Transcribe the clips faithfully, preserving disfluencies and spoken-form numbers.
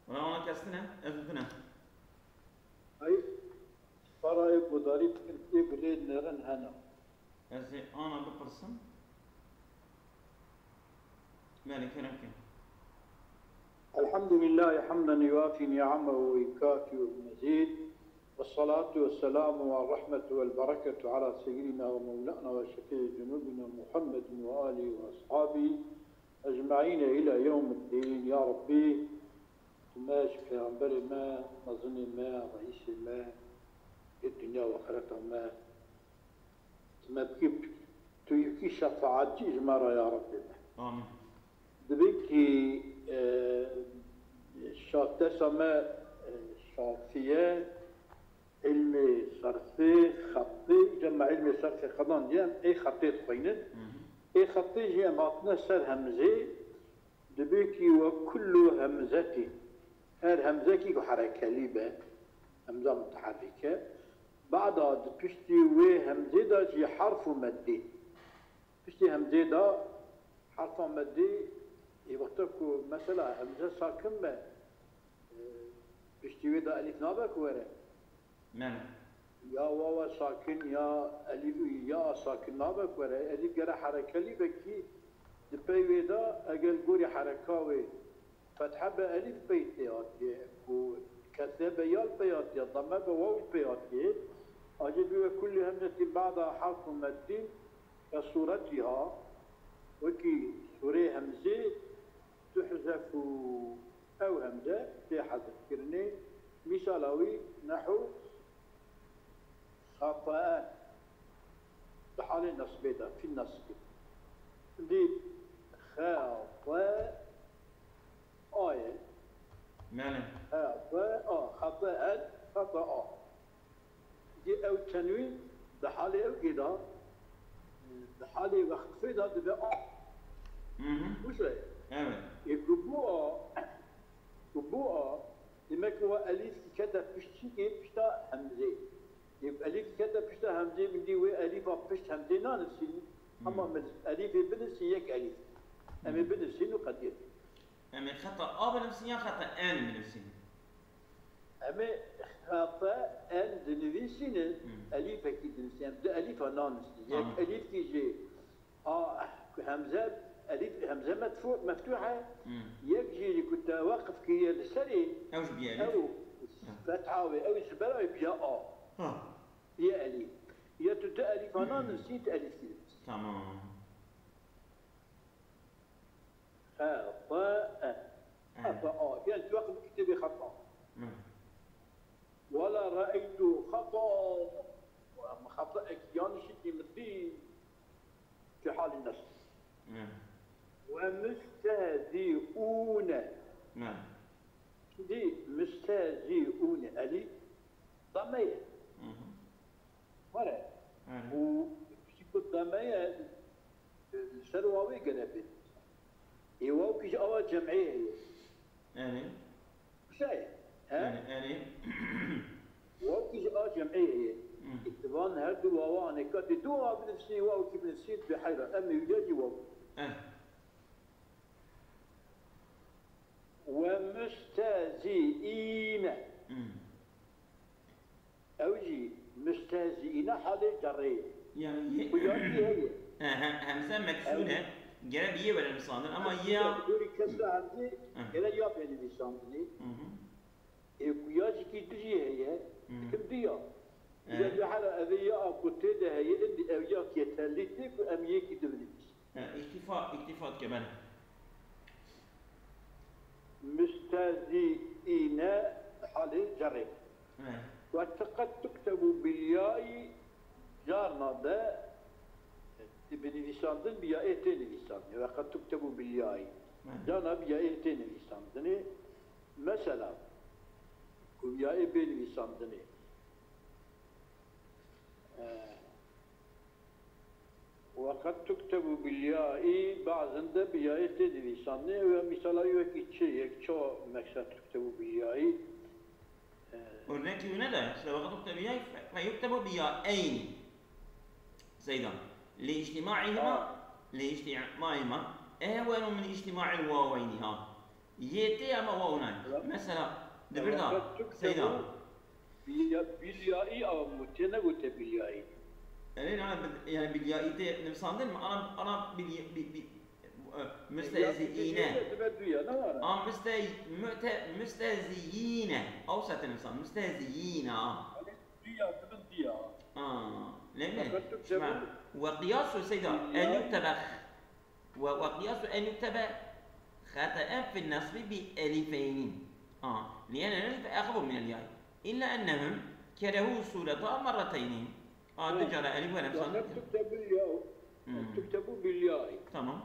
Wala wana kes tune, ez û tune. Ay, para ê gudarî dikir, ê gulê nêrin hene. Ez ê ana bipirsim. Belê, kerem ke. الحمد لله حمدا يوافي نعمه ويكافئ مزيد، والصلاة والسلام والرحمة والبركة على سيدنا ومولانا وشفيع ذنوبنا محمد وآله وأصحابه أجمعين إلى يوم الدين. يا ربي، tu me ji pêxemberê me, mezinê me, reîsê me, yê dinya û axireta me, tu me bikî, tu yekî şefaatçî ji me re ya Rebbê me. Amin. Divê kî, e, şa-, dersa me, e, şafiye, ilmê sarfê, xetê, îca me ilmê sarfê qedandiye, em ê xetê dixwînin. Hı hı. Ê xetê jî em hatine ser hemzê, dibê kî we kullu hemzetî. Her hemzekî ku herekelî be, hemza mutaherrîk e. Bada di piştî wê hemzê de jî harf û meddî. Piştî hemzê de harfa meddî, ê wexta ku mesela hemze sakin be, e, piştî wê de elîf nabe ku were. Belê. Ya wawa sakin ya elîf ya a sakin nabe ku were. Elîf gere herekelî be kî di pey wê de eger gorî hereka wê fethe be elîf pey tê hatiye, ku kesre be ya li pey hatiye, dame be waw li pey hatiye. Acê bî we kulli hemzetin ba'da harfu meddin ke suretiha, wekî surê hemzê, tuhzefu, ew hemze tê hezfkirinê. Mîsala wî nehu xataen. Di halê nesbê de, fî nesbî. Dî xete a ye. Belê. Xete a, xataen, xete a. Dî ew tenwîn di halê ew gê de, di halê wextfê de dibe a. Hı hı. Wisa ye. Evet. Ê ku bû a, ku bû a, demek ki wa elîf kete pişt çi kê, pişta hemzê. Ê elîf kete pişta hemzê, min dî wê elîfa pişt hemzê nanivîsîn. Hı. Ama min elîfê binivîsîn yek elîf. Em ê binivîsîn û qediyet. Em ê xeta a binivîsîn ya xeta en binivîsîn? Em ê xeta en dinivîsînin, Hı. elîfekî dinivîsînin. Em du elîfa nanivîsînin. Yek Tamam. elîfkî jî a, hemze, elîf, hemze metfu-, meftûh e. Hı. Yek jî ku te weqf kiriye li serê, Ew jî bîye elîf. ew Hı. fetha wê, ew ji ber wê biya a. Ha. Biye elîf. Ya tu du elîfa nanivîsî, tu elîfkî dinivîsî. Tamam. Xete en. Xete a. Yani tu waqt kitêbê xeta. Hı. Wala ra'eytu xeta. Em xeta ek yanlış ettiğimiz değil. Fi hali nasıl? Hı. Ve müstezi'une. Hı. Şimdi müstezi'une. Elîf dame ye. Hı hı. Were. Hı hı. Û piştî ku dame ye, li ser wawê gere bê. Ê waw kî ji awa cem'ê heye. Erê. Wisa ye? He? Erê, erê. Waw kî ji a cem'ê heye. Hı. Ê di van her du wawa aneka dê du wawa binivîsî, waw kî binivîsî, dibê heyra. Em ê wîya jî waw. Eh. Ve müstezi'ine. Hmm. Ew jî müstezi'ine halê cerê ye. Yani ye- Ku ya jî heye. He, he, hemze meksûn e. Ew Gere bi yê were nivîsandin ama ya Gorî kesra hemzê Hı. gere ya bê nivîsandinê. Hı hı. Ê ku ya jî kî du jî heye, Hı. dikim du ya. Hı. Îca jî hera evê ya a ku tê de heye, indi ew ya kî ye tellî tê ku em yekî du binivîsîn. He, îktîfa, îktîfa dike, belê. Müstezi'ine halê cerê. He. Ve teqet tuktebu bil ya'i, carna de, e, bi nivîsandin bi yaê tê nivîsandinê. Ve qet tuktebu bil ya'i. He. Carna bi yaê tê nivîsandinê. Mesela, ku bi yaê bê nivîsandinê. E, Ve qed tuktebu bil ya'i, bazên de bi yayê tê nivîsandinê. Ew ya mîsala wekî çi, yek çawa meksed tuktebu bil ya'i? Örnekî wî nede, işte, ve qed tuktebu bil ya'i, fe, fe yuktebu bi ya'eyn. Seyda. Li içtima'ihima, Ha. li içtima'ihima. E, wenu min içtima'il waweyn, ha. Yê tê ama waw nayê. Ya. Mesela, di vir de, Seyda. Bilya-, bilyayî ama tê negote bilyayî. Erê, nana, bil-, yani bilyayî tê nivîsandin mi? Ana, ana bilye-, bi-, bi-, e, müstehziîne. Bilyayî tê dibe duya, ne var? A müste-, müte-, müstehziîne. Awsa tê nivîsan, müstehziîne, a. Hani duya, dibin duya. A, lê ne? Fakat Türkçe Şima, bu ve qiyasu Seyda, bilyayî. En yuktebex. و، وقياس أن يكتب خطأ في النصب بألفين. آه، لأن الألف أخف من الياء. إلا أنهم كرهوا صورتها مرتين. آه، آه. Du cara elîf were nivîsandin. تكتب الياء. Hmm. تكتب بالياء. Tamam.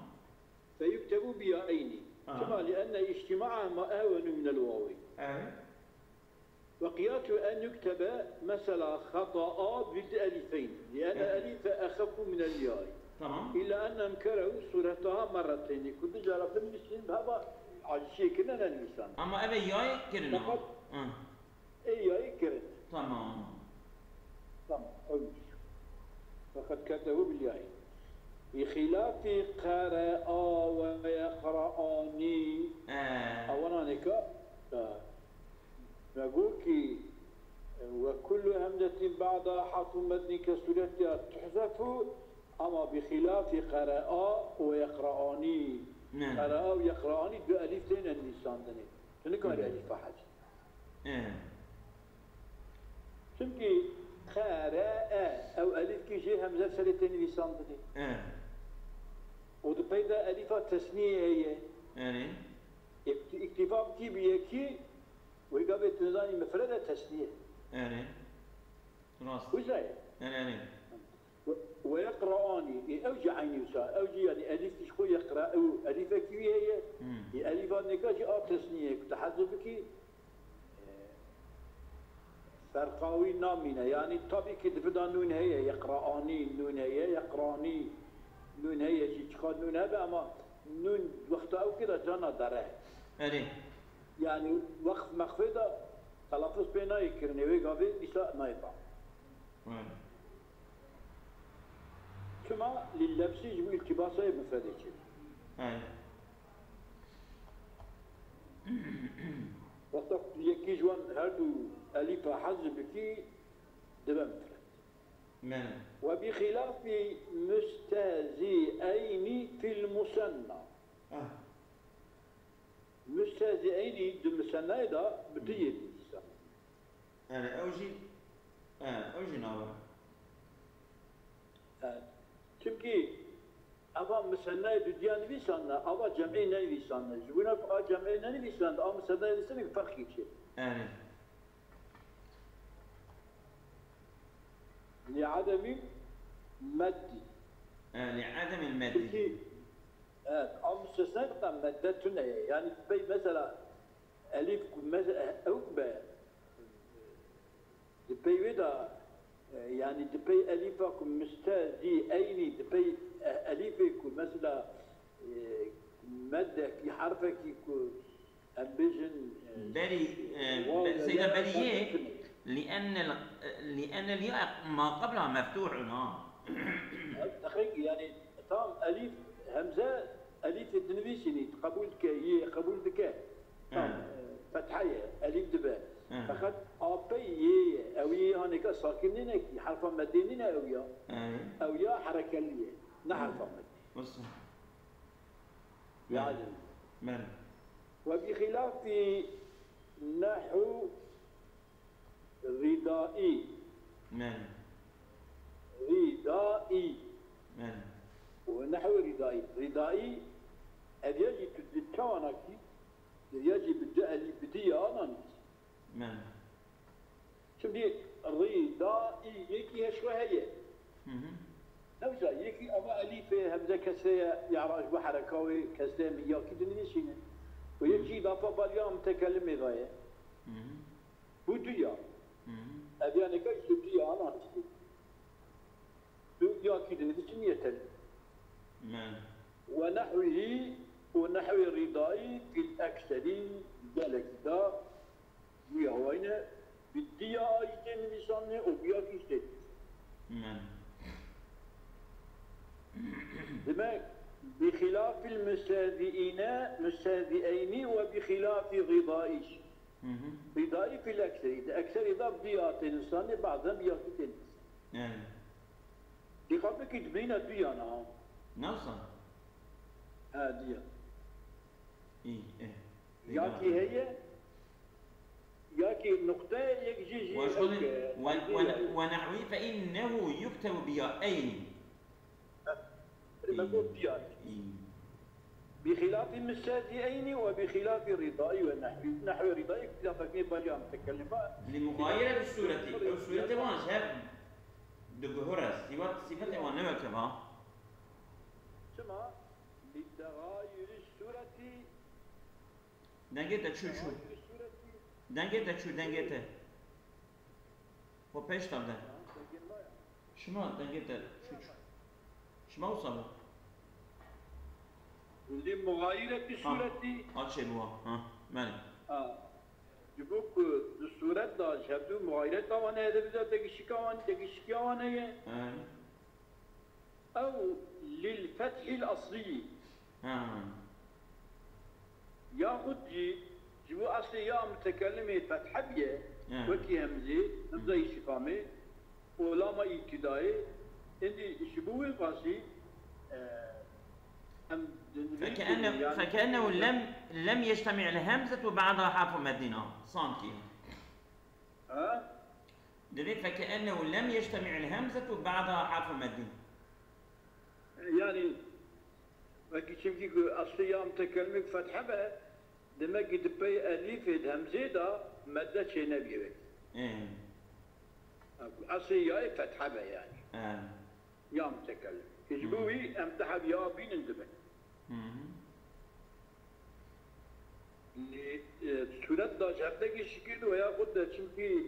فيكتب بيائين. آه. Çima? لأن اجتماعهما أهون من الواو. Evet. وقياس أن يكتب مثلا خطأ بالألفين، لأن الألف أخف من الياء. Tamam. إلا أنهم كرهوا صورتها مرتين. Ku du cara binivîsîn, hema aciziyê kirine nenivîsan. Ama eve yayê kirin ama. Fakat Hı. Ê yayê kirin. Tamam. Tamam, olmuş. Fakat كتبوا بالياء. بخلاف قرأ ويقرأان. Ee. Awana neka. Ha. Ve got ki, وكل همزة بعدها حرف مد كصورتها تحذف، ama بخلاف قرأ ويقرأان. Ne. Qeraa û yeqraanî du elîf têne nivîsandinê. Tu nikarî Hmm. elîfa hezî. E. Çimkî qere'e, ew elîfkî jê hemze serê tê nivîsandinê. E. Û di pey de elîfa tesniyê heye. Erê. Îkt-, îktîfa bikî bi yekî, wê gavê tu nizanî mifred e tesniye. Erê. Rast. Wisa ye? Erê, erê. Ve, ve yeqraanî, ê ew jî eynî wisa, ew jî yanî elîf jî xwe yeqra, ew elîfekî wî heye, Hmm. ê elîfa nêka jî a tesnî ye, ku tu hezî bikî, e, ferqa wî namîne. Yanî tabî ki di vir de nûn heye, yeqraanî, nûn heye, yeqranî, nûn heye jî, çiqas nûn hebe, ama nûn wexta ew kê de cana dere. Erê. Yanî weqf meqfê de telafuz pê nayê kirinê, wê gavê dîsa nayê tam. Hı. Çima? Lîllebsî ji bo îltîbasayê mifredê çêdibî. Hı. Wexta ku yekî ji wan her du elîfa hezf bikî, dibe mifred. Hı. Ve bi xîlafî mustehzîeynî fil musenna. Ah. Mustehzîeynî di musennayê de bi du yê dîsa. Yani ew jî, e, ew jî nabe. E, çimkî ava musennayê dudiya nivîsandine, ava cem'ê nenivîsandine. Ji bo ne ku a cem'ê nenivîsandine, a musennayê nivîsandine ferqî çê. Yani. Li ademî meddî. E, li ademî meddî. Çimkî, evet, a musesna da medde tune ye. Yani, pey mesela, Elîf ku mez-, ew be, di pey wê de, e, yanî di pey elîfa ku mustehzîeynî, di pey, e, elîfê ku mesela, e, meddekî, herfekî ku em bêjin, e, Berî, e, waw be-, ya Seyda ya berî yê, mevcûd in. Li ennel, li ennel ya ma qebla meftuhun, ha. Deqîq, yanî tam elîf, hemze, elîfê dinivîsînî, qebûl dike, yê qebûl dike. Tam, Hı. e, fetha ye, elîf dibe. Hı. Feqet a pey yê ye, ew yê hanêka sakin nîne kî, herfa meddê nîne ew ya. Hı. Ew ya herekelî ye, ne herfa meddê. Wisa. Yani. Belê. Ve bi xîlafî nehû Rîdaî. Belê. Rîdaî. Belê. Û nehwê rîdaî. Rîdaî, ev ya jî tu di çawa nakî, ya jî bi du elî, bi du ya nanî. Belê. Çimkî rîdaî yekî heşwe heye. Hı hı. Ne wisa, yekî ava elîfê hemze kesreye, ya ji bo hereka wê kesreye min yakî dinivîsîne. Û Hı hı. yekî îdafa bal ya mutekelimê ve ye. Hı hı. Bu du ya. Hı hı. Ev yanî ka ji du ya ana tiştî. Du ya kî dinivîsin yeterli. Men. Ve nehwihî û nehwê rîdayî fil ekserî gelekî da bu ya wayne bi diya işte nivîsanê û bu ya kî işte. Men. Demek bi xilafil المستهزئين، مستهزئين وبخلاف الرضائي. Hı hı. Rîdaî fîl ekserî. Di ekserî de bi dî ya tên nivîsandê, bazen bi ya kî tên nivîsandê. Yani. Dîqat bikî dibîne duyan ha. Nasıl? Ha, duyan. İyi. E. Ya kî heye, ya kî nuqteyê yek jî jî وشغل ew, e, و- ew و- ya. ونحوي فإنه يكتب بياءين. Rîme got duyan. إي. بخلاف المستهزئين وبخلاف الرضائي والنحوي. Nehwê rîdaî, îxtîlafek nê beriya mutekellima. لمغايرة الصورة. Ew sûrete wan ji hev diguhere. Sîfet, sîfetê wan ne wek ev ha. Çima? لتغاير الصورة. Dengê te çû çû. تغاير الصورة. Dengê te çû, dengê te. Xwe pêş te bide. Dengê me ya. Şima dengê te çû çû. Şima wisa bû. لمغايرة الصورة. Ha çê bû. Ha. Belê. Ha. Ji bo ku di sûret de ji hevdû muxayireta wan heye, de bize degişika wan, degişikiya wan heye. Belê. Ew للفتح الأصلي. Ha. Yaxud jî ji bo eslê ya mutekellimê fethe biye, Ya. Wekî hemzê, hemza îstîfamê, û lama îbtidayê, êdî ji bo wê qasî, e, em dinivîsin, فكأنه yani, فكأنه لم لم يجتمع الهمزة وبعدها حرف مد. Sanki. Ha? Divê فكأنه لم يجتمع الهمزة وبعدها حرف مد. Yani, wekî çimkî ku eslê ya mutekellimê fethe be, demek ki di pey elîfê, di hemzê de medde çênebiye wekî. Ê. Ha, ku eslê yayê fethe be yani. Ê. Ya mutekellim. Ki ji bo wî em ti heb ya bînin dibin. Hı hı. Lê, e, sûret da ji hevdekî şikil û ya xwe de, çimkî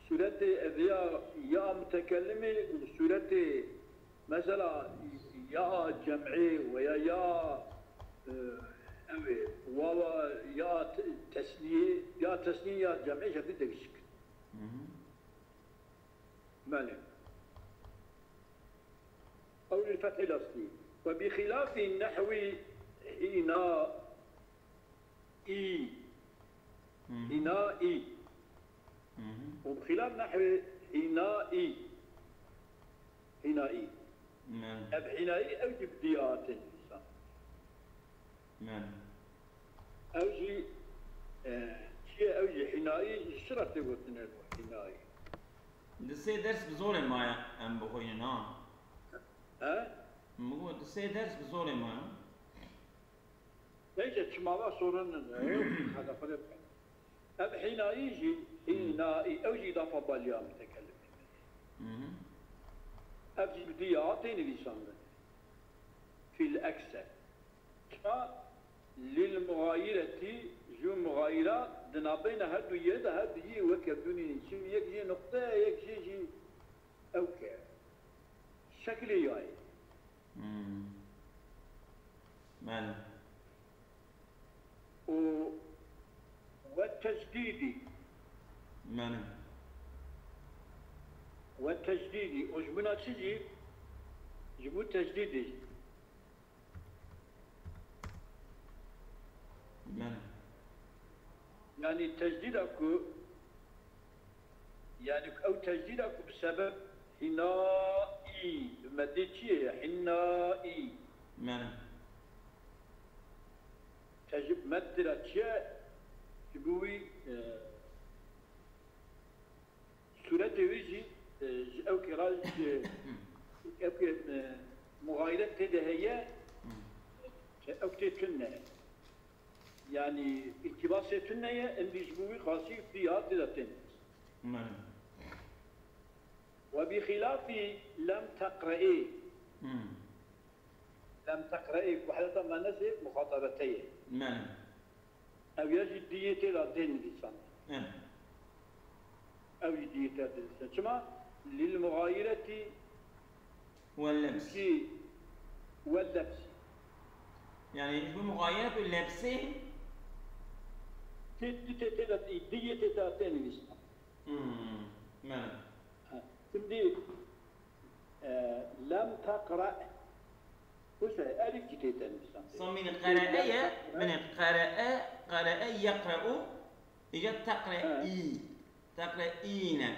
sûretê ev ya, ya mutekellimê û sûretê mesela ya cem'ê veya ya, e, ew ê, wawa ya te-, tesniyê, ya tesniyê ya cem'ê ji hevdekî şikil. Hı hı. Belê. Ew li fethî lastî. Ve bi xilafî nehwî hîna î. Hı hı. Hîna î. Hı hı. Û bi xilaf nehwî hîna î. Hîna î. Belê. Ev hîna î ew jî bi dî ya tên nivîsan. Belê. Ew jî, e, çi ye ew jî hîna î, ji çi re tê gotinê hîna î? Di sê ders bi zorê maye em bixwînin ha. He? Min got di sê ders bi zorê maye. Neyse, çima va sorun nîne, hede xwe lê bikin. Ev hîna î jî, hîna î, ew jî îdafa baliya mutekellimê. Hı hı. Ev jî bi dî ya tê nivîsandin. Fîl ekser. Çima? Lil muxayiretî, ji muxayira di navbeyna her du yê de her du yê wek hevdû nîne. Çim yek jê nuqte ye, yek jê jî ewk e. Şeklê ya ye. Hmm. Belê. Û we tecdîdî. Belê. We tecdîdî. Û ji bona çi jî? Ji bo tecdîdê jî. Belê. Yanî tecdîda ku, yanî ew tecdîda ku bi sebeb hîna î, bi meddê çi ye? Hîna î. Belê. Tecdîd meddê ra çi ye? Ji bo wî, e, sûretê wî jî, e, ji ewkê re, ji ewkê, e, muxayiret tê de heye, e, ewk tê tune ye. Yanî îltîbasê tune ye, êndî ji bo wî qasî vî ya tê de tên. Belê. Ve bi xilafî lem teqre'ê. Hmm. Lem teqre'ê, ku heleta manasê muxatabete ye. Belê. Ew ya jî diyê tê de tê nivîsan. Eh. Ew jî diyê tê de tê nivîsan. Çima? Lil muxayireti Wellebs. Ki wellebs. Yani ji bo muxayeret û lebsê. Tê, tê, tê, tê de, diyê tê de tê nivîsan. Hmm. Belê. Ha, şimdi, e, lem teqre. Wisa elîf jî tê te nivîsandin. Samîn qere'e ye, binê qere'e, qere'e yeqre'u, îca teqre'î, teqre'îne.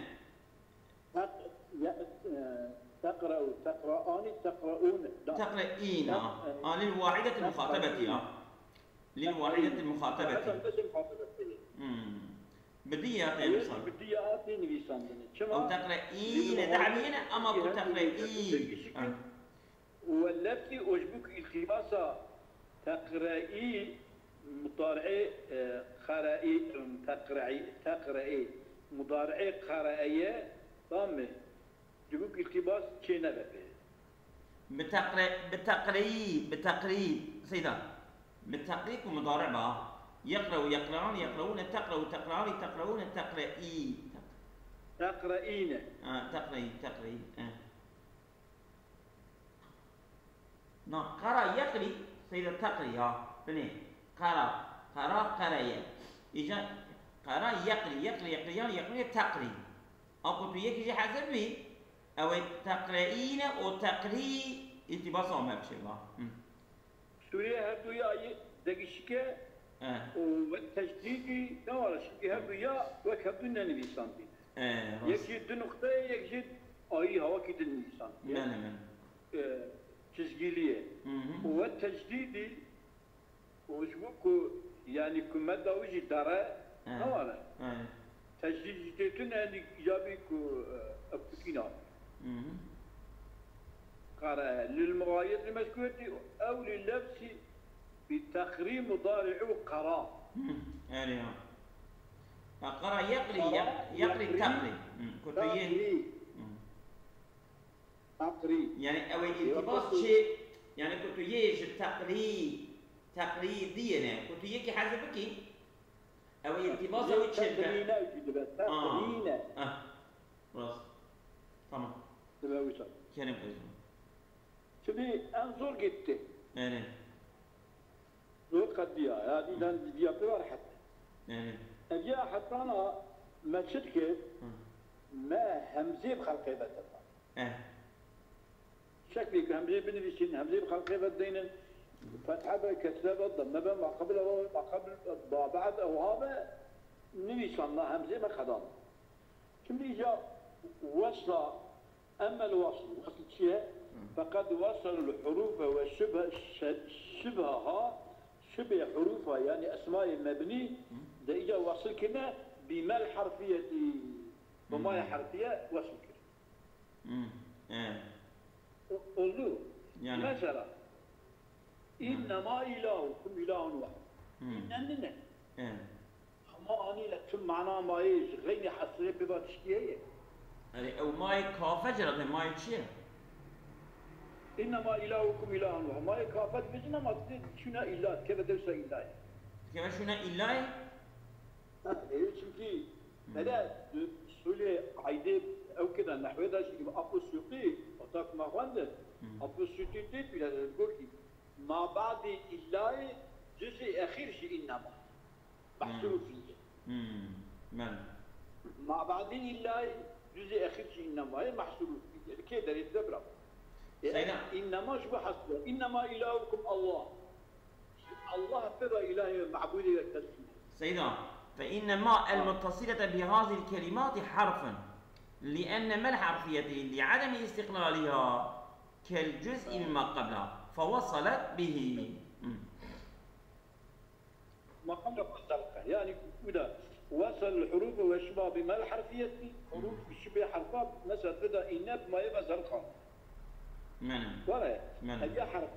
Teq, ya, e, teqre'u, teqre'ani, teqre'ûne. Da. Teqre'îne. Teq, e, A lil wahidetil muxatebeti ya. Lil wahidetil muxatebeti. Zaten bes muxatebeti. Hmm. Bi dî ya tê nivîsandin. Bi dî ya tê nivîsandin. Çima? Ew teqre'îne dahmiyene ama ku teqre'î. Û we lefzî û ji bo ku îltîbasa teqre'î mudarê, e, qere'î, teqre'î, teqre'î, mudarê qere'e ye, tamam e. Ji bo ku îltîbas çê nebe pê. Bi teqre, bi teqre'î, bi teqre'î, seyda. Bi teqre'î ku mudare ba. Yeqre'u, yeqre'an, yeqre'ûne, teqre'u, teqre'anî, teqre'ûne, teqre'î. Teqre'îne. Ha, teqre'î, teqre'î. E. Na, qera yeqrî, seyda teqrî ha, binê. Qera, qera, qereye. Îca qera yeqrî, yeqrî, yeqrîyan, yeqrî, teqrî. A ku tu yekî jî hezir bî, ew ê teqreîne û teqrî îltîbasa me biçe va. Hı. Sûriyê her du ya yê degişik e Eh. û wek tecdîdî ne were, çimkî her du ya wek hevdu nenivîsandî. Eh, rast. Yek jî du nuqte ye, yek jî ayî ha wekî din nivîsandî. Mene, mene. Eh, çizgîlî ye. Hı hı. Û wek tecdîdî û ji bo ku, yanî ku me dawî jî dere, Eh. ne were. Eh. Tecdîd jî tê tune, yanî îcabî ku, eh, ev tikîna. Hı hı. Qere, lil muxayetî mezkûretî ew lil lefzî bi teqrî mudari'u qera. Hı, erê ha. Ha, qera yeqrî, Qera, yeq-, yeqrî yeqrî, teqrî. Hı, ku tu yê. Teqrî. Hı. Teqrî. Yani ew ê îltibas çê, yani ku tu yê ji teqrî, teqrî diyê ne, ku tu yekî hezir bikî, ew ê îltibas ew çê dibe. Teqrîne jî dibe, teqrîne. Ah, rast. Tamam. Dibe wisa. Kerem Özcan. Şimdi en zor gitti. Yani. Zor qediya, ya dîdan diya pê var heta. Yani. Ev ya hetana me çi dikir? Hı. Me hemzê bi xelqê ve dema. Eh. Şeklê ku hemzê binivîsîn, hemzê bi xelqê ve deynin, fethe be, kesre be, demme be, maqabil be, maqabil be, babe'e be, ew ha be, nivîsan na hemzê me xedan. Şimdi îca wesla, emmel wasl, wasl çi ye? Feqed waselul hurufe ve şibhe-, şe-, şibhaha, şibê hurufa, yani esmayê mebnî, de îca wasl kirine, bîmel harfiyetî, bi mayê harfiye wasl kirine. Hmm, e. O-, oldu. Yani. Mesela, yani. İnnemâ ilâhukum ilâhun wahid. Hmm. İnne nine. E. Ama anî le tu mana mayê ji xeynê hesrê biba tiştî heye. Erê, ew mayê kafe cira de mayê çi ye? İnnemâ ilâhukum ilâhun wahid. Mayê kafe dibêjin ama tu çûna îla, dikeve dewsa îlayê. Dikeve şûna îlayê? Ha, e, çimkî Hmm. Mele, di usulê aydê ew kê de nehwê de jî Apo Sûtî, ota ku me xwendin, Hmm. Apo Sûtî tê tu ya gotî, ma ba'dî îllayê cüzî exîr jî înnema. Mehsûrû Hmm. fîye. Hmm. Men. Ma ba'dî îllayê cüzî exîr jî înnema ye, mehsûrû fîye. Li kê derê de bira. E, Seyda. Înnema ji bo hesre. Înnema îlahukum Allah. Allah pê ve îlahê mebûdê ve kes nîne. سيدا، فإن ما المتصلة بهذه الكلمات حرف، لأن ما الحرفية لعدم استقلالها كالجزء مما قبلها، فوصلت به. Hı. Maqam da xwe zelqe. Yani, bu da, وصل الحروف وشبه بما الحرفية، huruf şibê harfa, mesela, tu da inne bi mayê ve zelqan. Mene. Were, Mene. Hediye harf.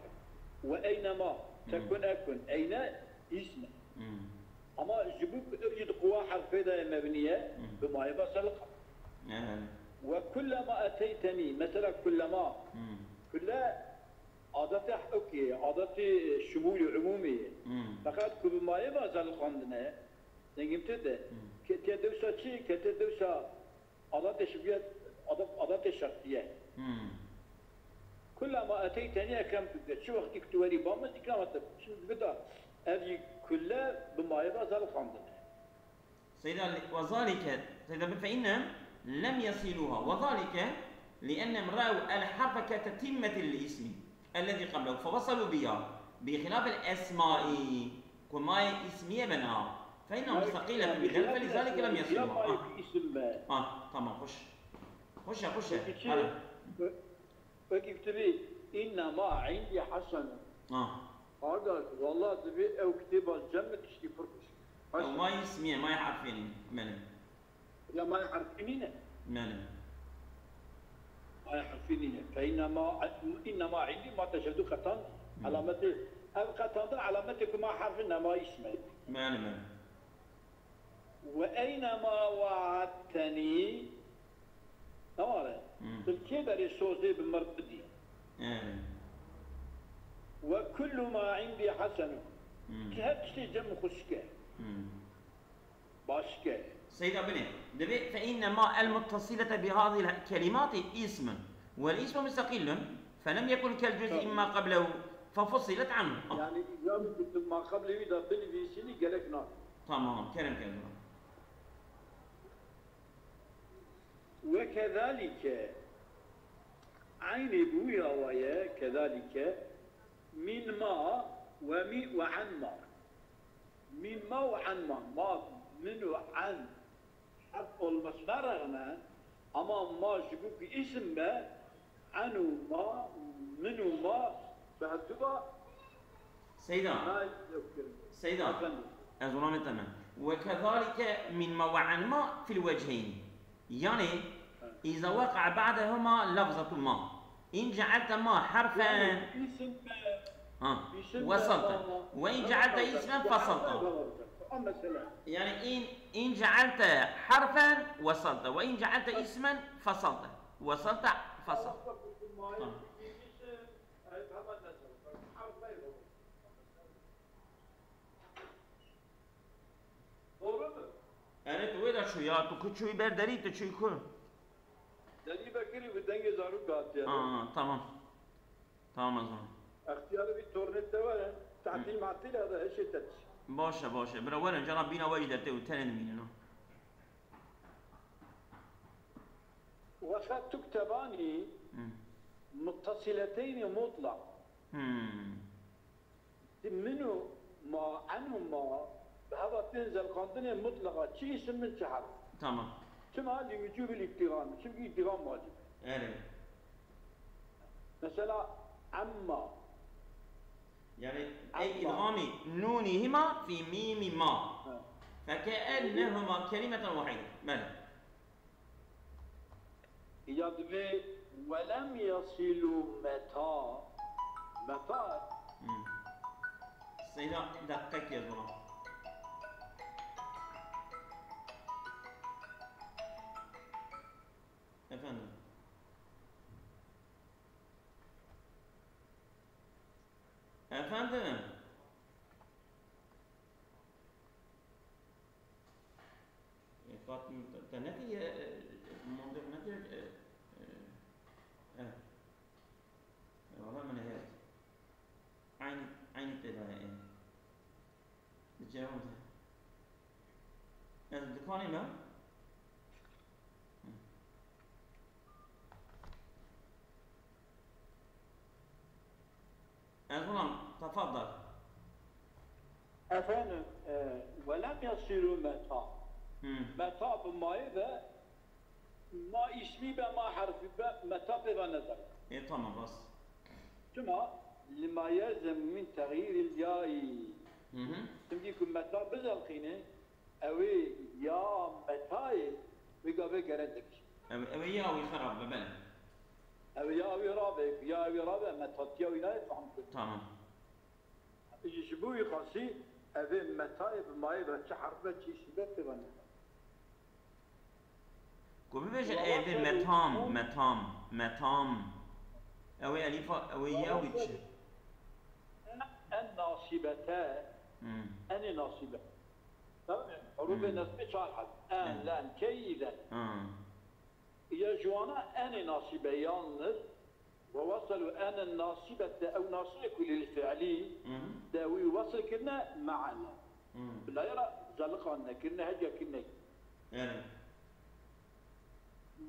Ve eynema, Hmm. tekun ekun, eyne, isme. Hmm. Ama ji bo ku ev jî di quwa harfê de ye mebniye, Hmm. bi mayê ve zelqan. Yani. Ve kullema eteyteni, mesela kullema, Hmm. kulle adetê hewkê, adetê şimûlî, umûmî. Hmm. Feqet ku bi mayê ve zelqandine, dengim tê de, Hmm. ketiye dewsa çi? Ketiye dewsa adatê şibiyet, adat-, adatê şertiye. Hmm. Kullema eteyteni ekremtuke. Çi wextî ku tu werî ba min, îkrama te. Şimdi bida, ev jî kulle bi mayê ve zelqandine. سيدا، وذلك، سيدا، فإنهم لم يصلوها، وذلك لأنهم رأوا الحرف كتتمة للاسم، الذي قبله فوصلوا بيا بخلاف الأسماء ku mayê îsmî ye bena. فإنها مستقلة بذلك فلذلك لم يصلوا. Ah, ah, tamam, xweş. Xweş e, xweş e. Peki, Hele. Peki, kitêbê إنما عندي حسنة. Ah. Kardeş, wala divê ew kitêba cem tiştî pir xweş. Ew mayê îsmî ye, mayê herfê nîne. Belê. Ya mayê herfî nîne. Belê. Mayê herfî nîne. فإنما، إنما عندي ما تشهد قطان. Hmm. Alametê, ev qetandir alametê ku ma herfî nema îsmê. Belê, belê. وأينما وعدتني. Tamam. Hmm. Tu li kê derê sozê bi mir bidî. Evet. وكل ما عندي حسن. Hmm. Her tiştê cem xweşik e. Hmm. Başke. Seyda binê, divê فإن ما المتصلة بهذه الكلمات اسم والاسم مستقل فلم يكن كالجزء Tamam. ما قبله ففصلت عنه. Ah. Yani, ya bi ma qeblê wî de binivîsînî gerek nake. Tamam, kerem ker. وكذلك, eynê bi wî awa ye, كذلك, من ما ومن، وعن ما. Min ma û an ma. Ma, min û an herf olmasına rağmen, ama ma ji bo ku îsim be, an û ma, min û ma, bi hevdu ba Seyda. Nayê yok kirin. Seyda. Efendim. Ez ona me temen. وكذلك من ما وعن ما في الوجهين. Yani, Ha. إذا وقع بعدهما لفظة ما. إن جعلت ما حرفا Yani, isim be, Ha. isim be وصلت. Ama, وإن ama جعلت kalacak. اسما فصلت. Ama mesele. Yani, إن، إن جعلت حرفا وصلت، وإن جعلت اسما فصلت. وصلت، فصلت. Tamam. Doğru mu? Erê, tu wê de çû ya, tu ku çûyî ber derî, tu çûyî ku? Derî vekirî bi dengê zarok hatiye. Ha, tamam. Tamam, ez ona. Extiyarê vî tornê te were, tehtîl mehtîl e de hişê te çi. Baş e, baş e. Bira werin, cana bîna we jî de tê û tenê dimînin, ha. وقد تكتبان Hmm. متصلتين مطلق. Hmm. Di min û ma, an û ma, bi heva tên zelqandinê mutleqa, çi îsim bin, çi herf. Tamam. Çima? Li wucûbil îdîgam. Çimkî îdîgam wacib e. Erê. Mesela, emma. Yani, ey Emma. idgamî nûnî hima fî mîmî ma. Ha. Fekeenehuma kelimeten wahîde. Belê. Ya divê ولم يصلوا متى. Meta. Hmm. Seyda, deqekê zora. Efendim. Efendim. E, Fatma, te, te nekiriye, e, e, monte nekiriye, e, e, e. E, valla min heye. Eyn, eyn tê de heye. Di cevabê de. Ez dikanî me? Hı. Ez ulan, tefaddal. Efendim, e, ولم يصلوا متى. Hı. Meta bi mayê ve ma ismî be, ma herfî be, meta pê ve nezere. E, tamam, rast. Çima? لما يلزم من تغيير الياء. Hı hı. Çimkî ku meta bizelqîne, ew ê ya metayê wê gavê gere dikişîne. Ew, ew ê ya wî xerab be, belê. Ew ê ya wî rabe, ya wî rabe, metatiya wî nayê fehm kirin. Tamam. Ji bo wî xasî ev ê metayê bi mayê ve çi herf be, çi îsim be, pê ve nezere. Ku bibêjin, ê, vê metam, metam, metam. Ew ê elîfa, ew ê ya wî çi? En nasîbete, Hmm. enê nasîbe. Tamam mı? Hurufê Hmm. nesbê çar herf. En, Evet. len, key, izen. Ha. Ya ji wana enê nasîbe yalnız. ووصلوا أن الناصبة، ew nasibê ku lil fi'lî Hı hı. de wî wesl kirine me'an. Hı. Bila ya ra zeliqandine kirine, heciya kirine. Yani.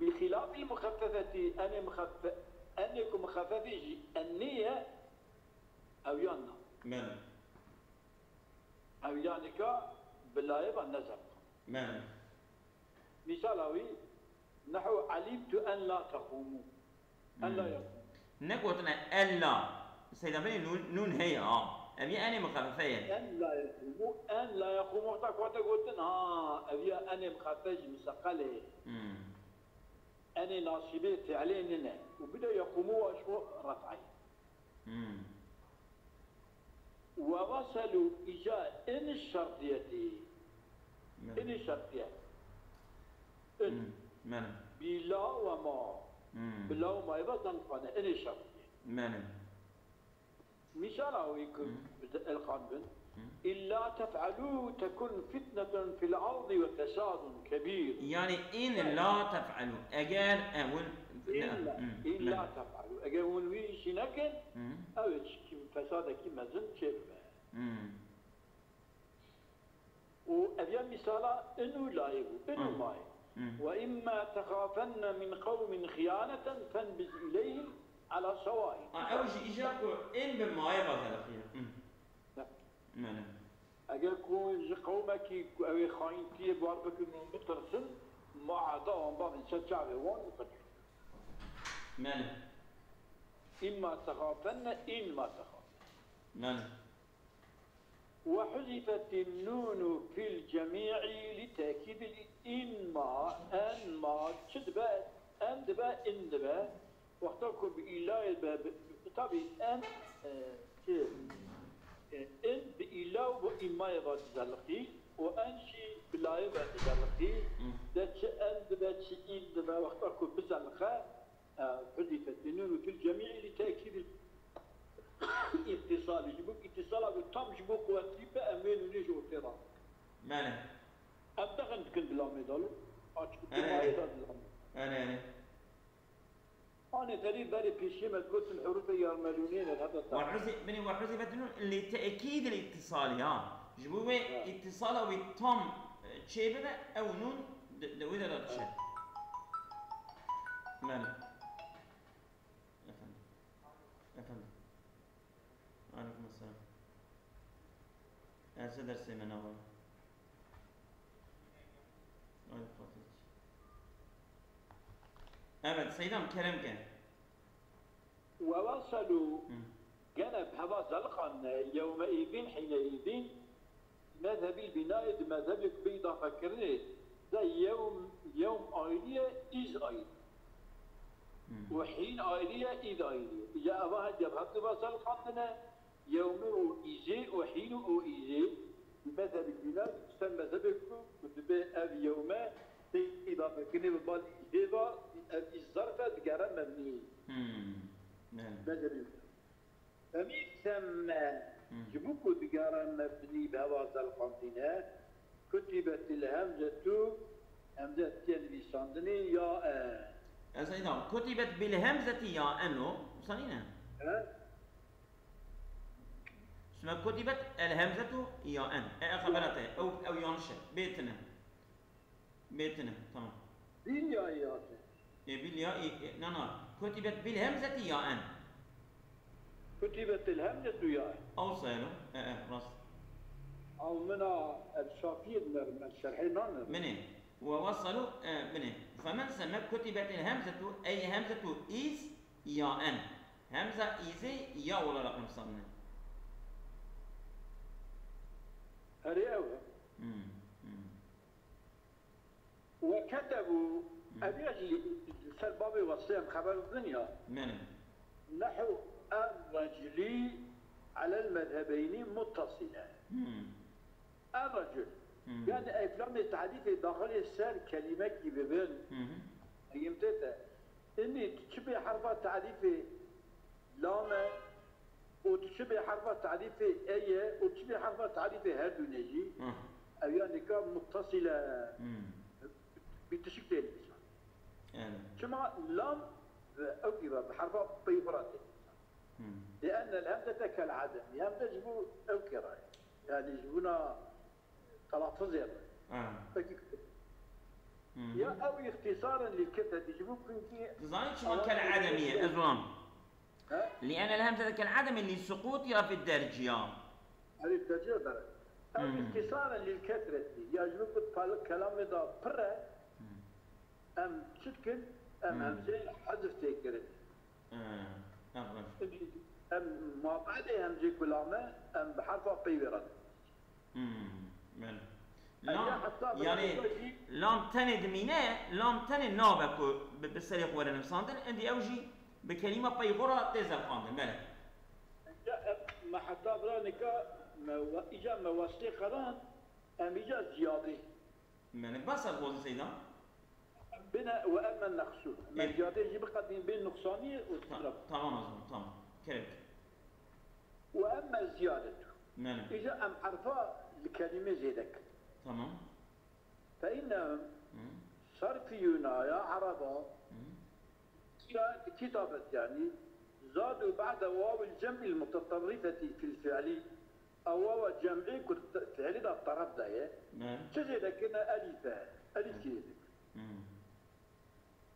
بخلاف المخففة، enê muxeffe-, Enê ku mixefefî jî ennî ye, ew yan na. Belê. Ew yanika bi layê ve ne zerf. Belê. Mîsala wî, nehu elîmtu en la teqûmû. En la Hmm. yeqûmû. Negotine ella. Seyda Belê nûn, nûn heye ha. Ev yê enê mixefefe ye. En la yeqûmû, en la yeqûmû wexta ku hate gotin, ha, ev ya enê mixefefe jî miseqelê. Hmm. Enê nasîbê fiilê nine. Û bide yeqûmû wa ji xwe ref'e ye. Hmm. Ve weselû îca in şertiyetî. Belê. Inî şertiye. In. Hmm. Belê. Bila ve ma. Hmm. Bila ve ma eva zanfane. Inî şertiye. Belê. Mîsala wî ku Hmm. bi te elqan bin. Hmm. Îlla tef'elû tekun fitnetun fil ardi ve fesadun kebîr. Yani in Yani la tef'elû. Eger ewil. Îlla, Hmm. îlla Belê. tef'elû. Eger hûn wî işî nekin, Hmm. ew ê çi fesadekî mezin çêbibe. Hmm. Û ev ya mîsala in û layê bû. In û Hmm. mayê. Hmm. Ve imma texafenne min qewmin xiyaneten fenbiz ileyhim ala sewai. Ha, ew jî îja ku in bi mayê ve zelixiye. Hmm. Ne. Mene. Eger ku ji qewmekî ku ew ê xayîntiyê bar bikin û bitirsin, ma heta wan bavê ser çavê wan û qedî. Mene. Imma texafenne, in ma texafenne. Mene. وحذفت النون في الجميع لتأكيد ال-، in ma, en ma, çi dibe, en dibe, in dibe. Wexta ku bi îlayê be, bi, bi, tabî en, e, çi, e, in bi îla û bi îmayê ve dizeliqî û en jî bi layê ve dizeliqî. Hmm. De çi en dibe, çi in dibe, wexta ku bizeliqe, E, حذفت النون في الجميع لتأكيد الاتصال. Ji bo îtîsala ku tam ji bo quwetlî be, em wê nûnê ji ortê re. Mene. Em dexin dikin di lamê de lo. Aç ku Ene, ene. mayê de di lamê. Ene, ene. Anê terî berê pêşiyê me digotin hurufê yarmelûnê ne hebe Ve huzi-, binê ve huzifet nun li te'kîd el ittisali ha. Ji bo wê Ha. ittisala wî tam, e, çê bibe, ew nun di, di wê de de dişe. Belê. Efendim. Efendim. Aleyküm selam. Erse dersê me nava. Ay Fatih. Evet, Seydam, kerem ke. وواصلوا Hı. gene bi heva zeliqan ne, يومئذ حينئذ مذهب البناء di mezhebê ku bê îdafe kirinê de yewm, yewm ayrı ye, iz ayrı. Hı. Û hîn ayrı ye, iz ayrı ye. Îca eva hediya bi hevdu ve zeliqandine, yewmê û îzê û hîn û îzê. Bi mezhebê bîna ser mezhebê ku, ku dibe ev yewme tê îdafe kirinê bi bal îzê ve, ev iz zerf e digere mebnî. Hı. Ne. Mezhebê bîna. Femî semme, Hmm. ji bo ku digere mebnî bi heva zeliqandîne, kutîbetil hemzetu, hemze tiye nivîsandinê ya e. Ez êdam, kutîbet bil hemzeti ya en o, wisa nîne? He? Sime kutîbet el hemzetu ya en. E, e xebera te, ew, ew yanlış e. Bê tine. Bê tine, tamam. Bil ya î hate. E, bil ya î, e, na, na. Kutibet bil hemzeti ya en. Kutibetil hemzetu ya en. Ew sayelo. E, e, rast. Ew mina el Şafiyê dinerim, el şerhê nanerim. Minê. Ve wasalu, e, binê. Femen seme kutibetil hemzetu, ey hemzetu iz ya en. Hemza izê ya olarak nivîsandine. Erê ew e. Hmm, hmm. وكتبوا، Hmm. ev ya jî li ser babê wesê em xeber didin ya. Mene. نحو الرجل على المذهبين متصلة. Hmm. الرجل. Hmm. Yani ev lamê tarîfê daxilê ser kelîmekî bibin. Hı hı. Heyim tê te. Inî tu çi bê herfa tarîfê lam e, û tu çi bê herfa tarîfê e ye, û çi bê herfa tarîfê her dûne jî, Hı. ev ya nika muttasile Hmm. bitişik tê nivîsan. Yani. Çima lam ve ew kî ve bi herfa peyxwe re tê nivîsan. Hmm. لأن الهمزة كالعدم. Hemze ji bo ew kê re ye. Yani ji bona telafuzê re. Ha. Peki. Ya ew îxtîsaren lil kesreti ji bo kûnkî. Tu zanî çima kel edemî ye? Ez wan. He? Li ene el hemzete kel edemî li suqûtiha fi derciya. Erê derciya dere. Ew îxtîsaren lil kesreti. Ya ji bo ku pal-, kelamê da pir e, em çi dikin? Em hemzeyê hezf tê kirin. He, aferin. Em mabedê hemzê kulame, em bi herfa peyvê re. Hmm, belê. Lam, yanî, lam tenê dimîne, lam tenê nabe ku bi, bi serê xwe were nivîsandin, endî ew jî bi kelîma pey xwe re tê zevqandin, belê. Ya, em, me heta vira nika, me we-, îca me westê xelan, em îca ziyadê. Belê, bes ez xwezî seyda. Bine we emme nexsu. Me ziyadê jî biqedîn bê nuqsaniyê û Ta-, tamam o zaman, tamam. Kerem. Ve emme ziyadetu. Belê. Îca em herfa li kelîmê zêde kin. Tamam. Fe innehum sarfiyuna ya ereba. Ya kitabet yani. Zadu ba'de wawil cem'il mutetarrifeti fil fi'li. Ew wawa cem'î ku te-, fi'lî de teref de ye. Belê. Çi zêde kirine? Elîfe. Elîf zêde kirine.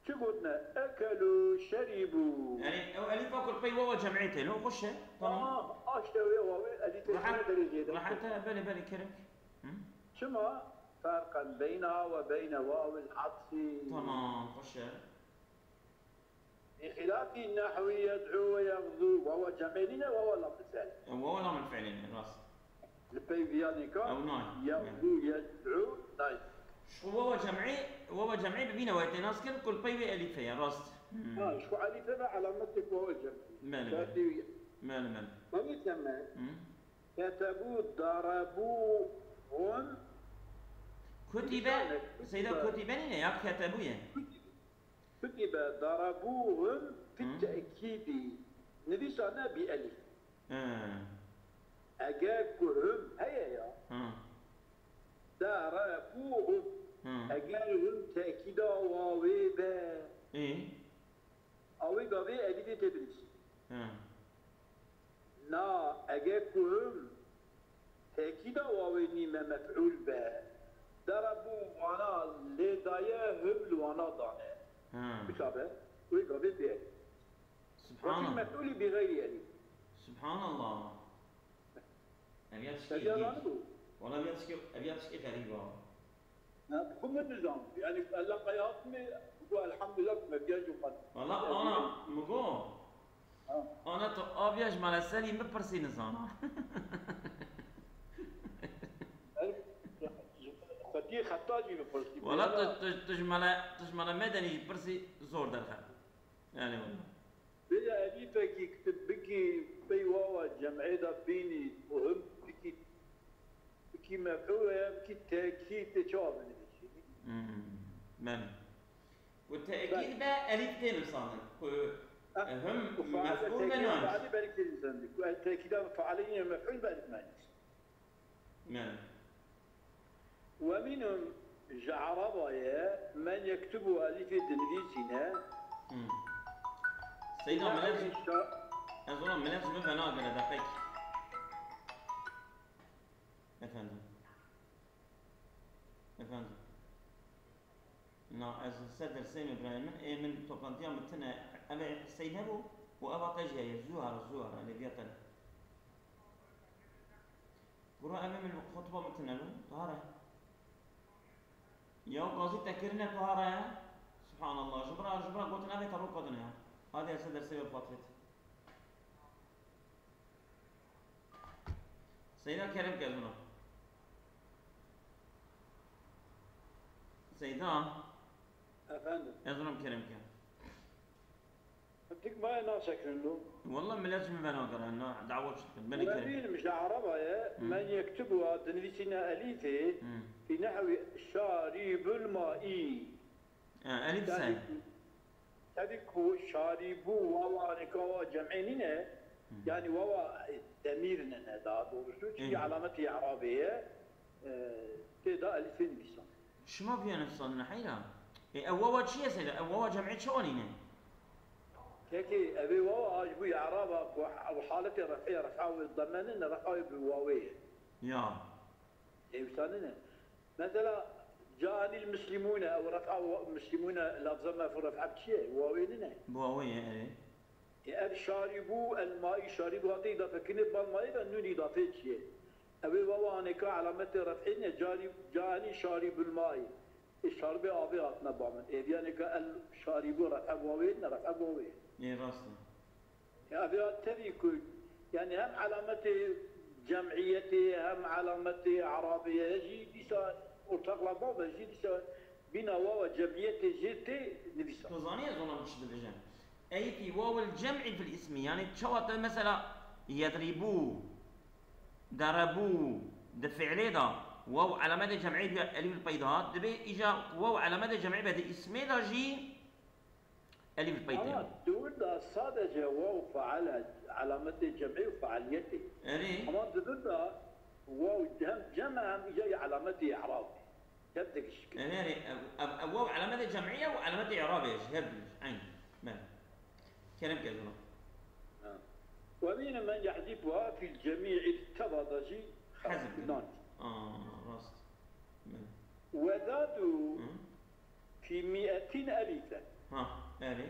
Çi gotine? Ekelu, şerîbû. Yanî ew elîfa ku pey wawa cem'ê tê, no xweş e. Tamam. Aha, aşte wê wawê elîfê Rehet, tê derê zêde. Rehet e, belê, belê, kerem. Hı? Çima? Ferqen beyneha ve beyne wawil atfî. Tamam, xweş e. Bi xilafî nehwî yed'û ve yexzû, wawa cem'ê nîne, wawa lamil fi'lê. E, wawa lamil fi'lê ne, rast. Li pey viya nîka, ew nayê. Yexzû, yed'û, nayê. Ji xwe wawa cem'ê, wawa cem'ê bi vî newayê tê nas kirin, ku li pey wê elîfê ye, rast. Hmm. Ha, ji xwe elîfê ve elemetê ku wawa cem'ê. Belê, belê. Şertî wî ye. Belê, belê. Belê teme. Hmm. Ketebû, darebû, hûn. Kutibe, nîşan e, seyda kutibe. Kutibe nîne ya ketebû ye. Kutibe. Kutibe darabûhum fi Hı. tekîdî. Nivîsane bi elîf. Hı. Eger ku hum heye ya. Hı. Darabûhum. Hı. Eger hum tekîda wawê be. Ê? Awê gavê elîfê tê binivîsî. Hı. Na, eger ku him tekîda wawê nîme mef'ûl be, darabû wana lê daye, him li wana dane. Ha. Bika be, wê gavê bê elîf. Subhanallah. Wekî mef'ûlî bi xeyrî elîf. Subhanallah. Ev ya tişkî Ev ya ilginç. Wala ev ya tişkî, ev ya tişkî xerîb a. Na, bi xwe min nizam. Yani, eleqeya hatime, bi xwe elhamdülillah, me viya jî xwend. Valla ana, mi go. Ha. Ana tu aviya ji mala serî bipirsî nizana. Xwediyê xeta jî bipirsî. Valla tu, tu, tu ji mala, tu ji mala medenî jî pirsî zor derxet. Yani valla. Vêya elîfekî kitib bikî, pey wawa cem'ê de bînî û him bikî, bikî mef'ûl ya bikî tekîd tê çawa binivîsî? Hmm, belê. Ku tekîd be elîf tê nivîsandin. Ku, eh, him mef'ûl be nayê. Ku el tekîda feale yine mef'ûl be elîf nayê. Yani. Ve minhum ji Eraba ye, men yektubu elîfê dinivîsîne. Hmm. Seyda, millet ji, ez ona millet ji min venagire deqek. Efendim. Efendim. Na, ez ser dersê min birayê min, ê min toplantiya min tine, ev ê qisey nebû û eva te jî heye, zû here, zû here, lê viya te ne. Gura ev ê min xutba min tine lo, tu here. Ya gazî te kirine tu here. Subhanallah, ji bira, ji bira gotin ev ê te ro kadine ya. Hadi ez ser dersê wê bifatirê. Seyda kerem ke ez ona. Seyda. Efendim? Ez ona kerem ke. Dik maye nasekirin lo. Wallah millet ji min venagere, na, dawa çi dikin. Belê kerem. Webîn ji Eraba ye, Hmm. men yektubu a dinivîsîne elîfê, Hmm. fî nehwî şarîbul maî. Ha, elîf Yani, sen. Tabii ku şarîbû wawa nikawa cem'ê nîne, Hı. yani wawa, e, demîr nene daha doğrusu. Çünkü Hı. alameti i'rabê ye, e, tê de elîfê nivîsan. Şima biya nivîsandine heyra. E, ew wawa çi ye seyda? Ew wawa cem'ê çawa nîne? Kekê, evê wawa a ji bo i'raba ku ew haletê ref'ê, ref'a wê deme nine, ref'a wê bi wawê ye. Ya. Nivîsanine. Mesela, Caenîl muslimûne, ew ref'a wa-, muslimûne, lafza merfû ref'a bi çi ye? Wawê nîne. Bi wawê ye, erê. E, ev şaribû el maî, şaribû hate îdafekirinê bal maî ve nûn îdafê çi ye? Ew ê wawa hanêka alametê ref'ê ne, carî-, caenî şaribul maî. Ê şaribê avê hatine ba min. Ê viyanêka el şaribû ref'a bi wawê ne, ref'a bi wawê ye. Ê, rast e. Ya vê tevî ku, yani hem alametê cem'iyetê, hem alametê erabê ye jî dîsa ortaxla bab e jî dîsa bîna wawa cem'iyetê jê tê nivîsa. Tu zanî ez ona çi dibêjim? Ey fî wawil cem'i fil ismi, yani çawa te mesela yedribû, derebû, di fi'lê de waw alametê cem'î dibe elîf li pey de hat, dibê îca waw alametê cem'î be di ismê de jî Elîf peytê. Ama di wir de sadece waw faal e, alametê cem'î û faaliyetê. Erê. Ama di vir de waw hem cem e hem îca yê alametê i'rab. Hep dikişik. Erê, erê. Ev, ev, ev waw alametê cem'î ye û alametê i'rabê ye jî, her du jî. Eyn. Bele. Kerem ke zona. Ha. Ve mîne men yehzîfuha fil cemî'il teva de jî hezf. Hezf. Aa, rast. Bele. Wedadu. Hı. Fî mîetin elîfe. Ha, erê.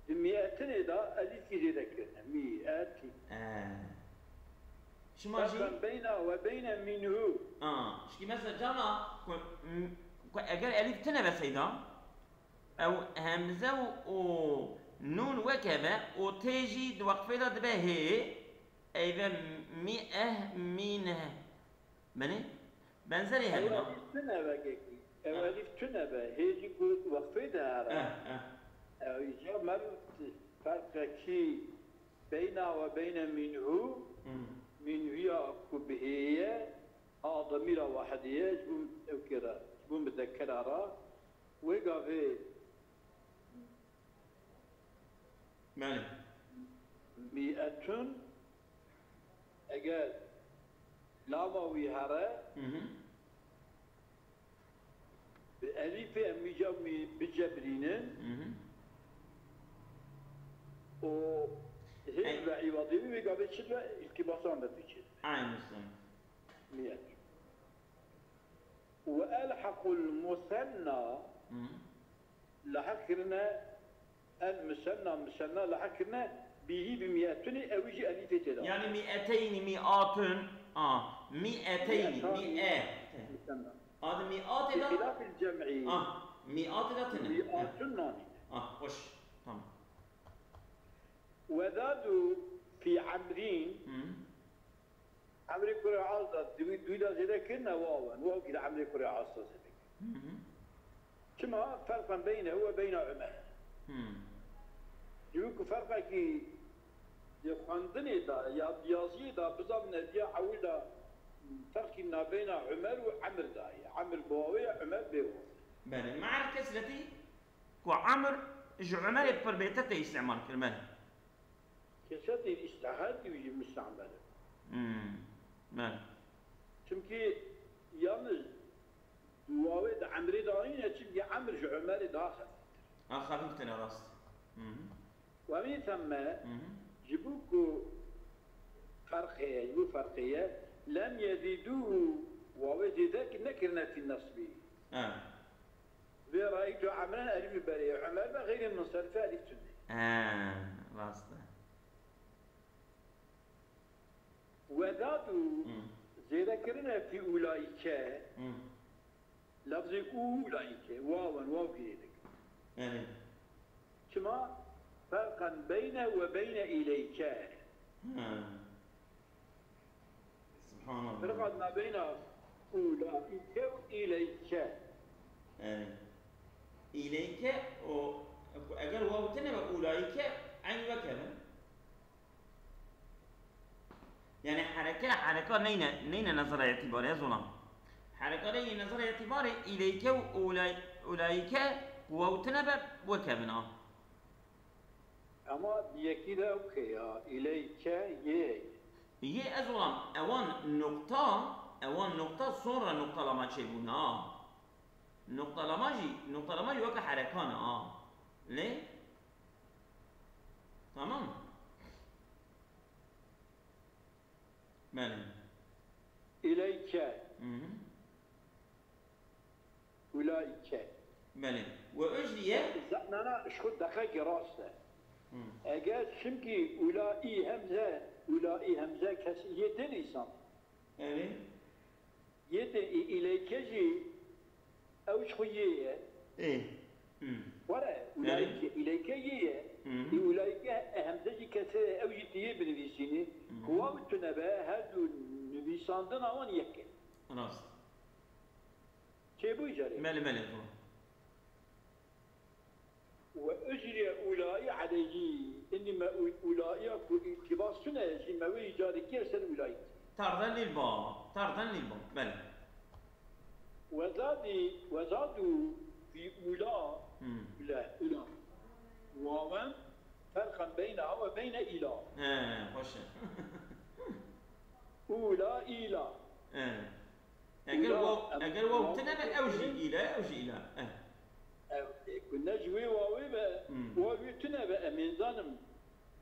Di mîetinê de elîfî zêde kirine. Mîetin. E. Şima jî Ferqen beyna ve beyne minhu. A, şikî mesela cana ku, m-, ku eger elîf tine be seyda, ew hemze û, û nûn weke be, û tê jî di weqfê de dibe hê, eyve mîeh mîneh. Benê? Benzerê hebûna. Ew elîf tune be kekî. Ew elîf tune be. Hê jî ku weqfê de here. Eh, eh. Ew îca mer ferqekî beyna ve beyne mînhu, hmm, mînhuya ku bi hê ye, a demîra wahidê ye, ji bo ew kê re, ji bo mudekera re. Wê gavê Belê. Mîetun, eger lama wî here, Hı hı. bi elîfê em mîca wî bicebrînin Hı hı. û hê Ey. ve îwadê wî, wê gavê çi be, îltîbasan be tu çi. Aynı sen. Mîetun. Ve elhaqul musenna Hı. Leheq kirine, el musenna, musenna leheq kirine, bihî bi mîetunî, ew jî elîfê tê de. Yani mîeteyni, mîatun, a, mîeteyni, Mîetan, mîe. Musenna. Adı mîatê de. Bi xilafil cem'i. Ah, mîatê de tine. Mîatun nanîne. Ah, hoş. Tamam. Wedadu fî emrîn. Hı. Emrê kurê As da, di wî, di wî de zêde kirine wawen. Waw kî li Emrê kurê As da zêde kirine. Hı hı. Çima? Ferqen beynehu ve beyne Umer. Hı. Ji wî ku ferqekî di xwendinê de ya di yaziyê de bizanine diya ewil de ferqî nabeyna Umer û Emr de ye. Emr bi wawê ye, Umer bê wawê. Belê. Me'el kesretî ku Emr ji Umerê pir bêtir tê îstîmal kirin, belê. Kesretî îstihar dî wî jî mustehmel e. Hmm. Belê. Çimkî yalnız di wawê di Emrê de nîne, çimkî Emr ji Umerê daha xefîftir. Ha, xefîftir e, rast. Hı hı. Ve min themme, Hı hı. ji bo ku ferq heye, ji bo ferqê ye, lem yezîdûhu, wawê zêde nekirine fî nesbî. Ha. Vê rayî tu Emren elîf li berê ye. Umer be xeyrê minserife elîf tune. He, rast e. Wedadu Hı. zêde kirine fî ulaîke. Hı. Lafzê ulaîke, wawen, waw girê dikin. Erê. Çima? Ferqen beyne ve beyne îleyke. Hı. Subhanallah. Ferqan ma beyna ulaîke û îleyke. Erê. Îleyke û eger waw tine be ulaîke eyn weke be. Yani hereke, hereka neyne, neyne nezara îtîbarê, ez olam. Hereka neyne nezara îtîbarê, îleyke û ulay-, ulaîke waw tine be weke be na. Ama bi yekî de okey ya. Îleyke yê. Yê ez olam, ewan nokta, ewan nokta sonra noktalama çêbûne ha. Noktalama jî, noktalama jî weke herekan e ha. Lê? Tamam. Belê. Îleyke. Hı hı. Ulaîke. Belê. Ve ujriye. Nana, ji xwe deqekî rast e. Hmm. Eger çimkî ulaî hemze, ulaî hemze kes yê din îsan. Erê. Yê din î-, îleyke jî ew ji xwe yê ye. Ê. Hmm. Were, ulaîke, îleyke yê ye. Hmm. Î ulaîke e hemze jî kesre ye, ew jî tu yê binivîsînî. Ku waw tune be, her du nivîsandina wan yek e. Rast. Çêbû carê. Belê belê. Tamam. Ve ujriye ulaî aleyhî. Îndî me u-, ulaîya ku îltibas tune, jî me wê carê kir ser ulaî. Tarden lil ba. Tarden lil ba. Belê. Wezadî, wezadu fî ula, Hmm. ula, ula. Wawen ferqen beyne ve beyne îla. He, xweş e. Ula, îla. He. Eger Ula, waw, em- eger waw tine be ew jî île, ew jî île. Eh. Ev, e, ku ne ji wê wawê be, Hmm. waw wê tune be, em ê zanim.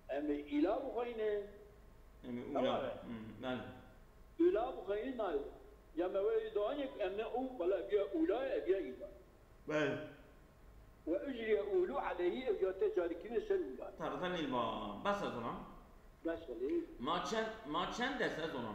Em ê îla bixweynin. Em ê Tamam. ula. Hmm, belê. Îla bixweynin nayê. Ya me wê doanê em ne û, wala ev ya ula, ev ya îla. Belê. Ve ujriye ulu aleyhî, ev ya te carî kirine ser ula. Tarden lil ba. Bes ez ona. Bes belê. Ma çend, ma çend dest ez ona.